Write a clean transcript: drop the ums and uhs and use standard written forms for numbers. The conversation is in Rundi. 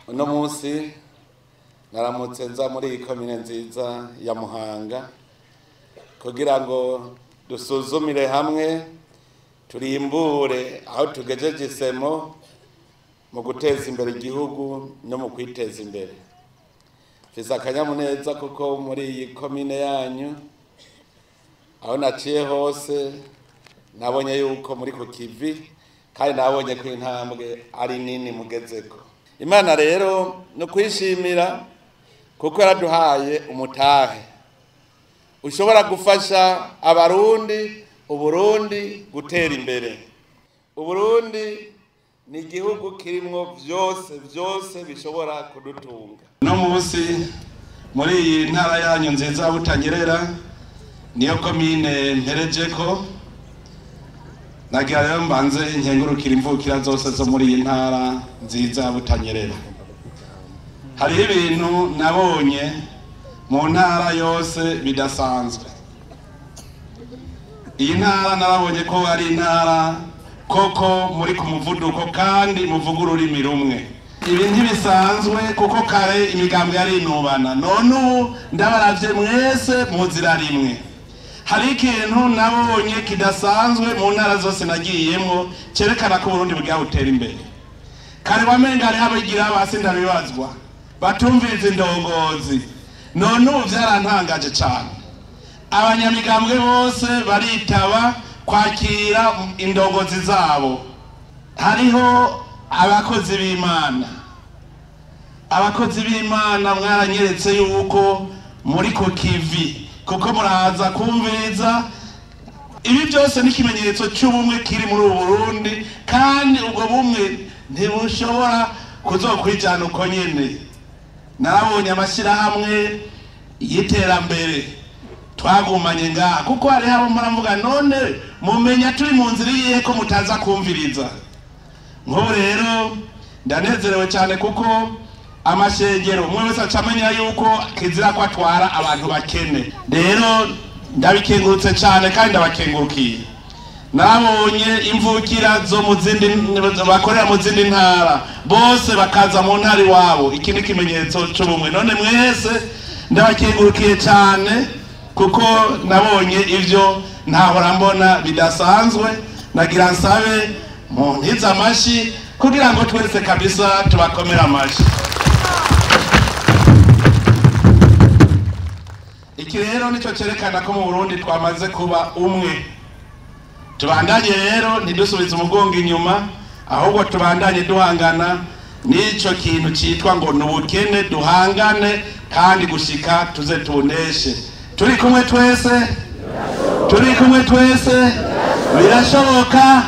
Uno munsi naramutse nza muri iyi komine nziza ya Muhanga kugira ngo dusuzumire hamwe, turimbure aho tugejeje isemo mu guteza imbere igihugu no mu kwiteza imbere. Mfise akanyamuneza kuko muri iyi komine yanyu aho naciye hose nabonye yuko muri ku kivi, kandi nabonye ko intambwe ari nini mugezeko. Imana rero no kwishimira kuko yaraduhaye umutahe ushobora gufasha abarundi, Uburundi gutera imbere. Uburundi ni igihugu kirimwo vyose vyose bishobora kudutunga. No munsi muri iyi ntara yanyu nziza Butanyerera niyo komine mperejeko, nagira rero mbanze nkengurukira imvukira zose zo muri iyi ntara nziza Butanyerera. Hariho ibintu nabonye mu ntara yose bidasanzwe. Iyi ntara narabonye ko ari intara koko muri ku muvuduko kandi muvuga ururimi rumwe. Ibi ntibisanzwe kuko kare imigambwe yarinubana, none ubu ndabaravye mwese muzira rimwe. Hari ikintu nabonye kidasanzwe mu ntara zose nagiyemwo cerekana ko Uburundi bwiza butera imbere. Kare wamenga hariho abigira basi ndabibazwa batumviriza indongozi, none ubu vyarantangaje cane. Abanyamigambwe bose baritaba kwakira indongozi zabo. Hariho abakozi b'Imana, abakozi b'Imana mwaranyeretse yuko muri ku kivi, kuko muraza kumviriza. Ibi byose ni ikimenyetso cy'ubumwe kiri muri ubu Burundi, kandi ubwo bumwe ntibushobora kuzokwijana uko nyene. Narabonye amashyirahamwe y'iterambere twagumanye ngaha, kuko hariho abo muravuga none mumenya turi mu nzira iyihe ko mutaza kumviriza. Nk'ubu rero ndanezerewe cyane kuko amashengero umwe wese aca amenya yuko kizira ko atwara abantu bakene. Rero ndabikengurutse cyane kandi ndabakengurukiye. Nabonye imvukira zo mu zindi bakorera mu zindi ntara bose bakaza mu ntara iwabo. Iki ni ikimenyetso c'ubumwe. None mwese ndabakengurukiye cyane kuko nabonye ivyo ntahora mbona bidasanzwe. Nagira nsabe muntize amashi kugira ngo twese kabisa tubakomere amashi. Iki rero nico cerekana ko mu Burundi twamaze kuba umwe. Tubandanye rero ntidusubize umugongo inyuma, ahubwo tubandanye duhangana n'ico kintu citwa ngo ni ubukene, duhangane kandi gushika tuze tuneshe. Turi kumwe twese, turi kumwe twese, birashoboka.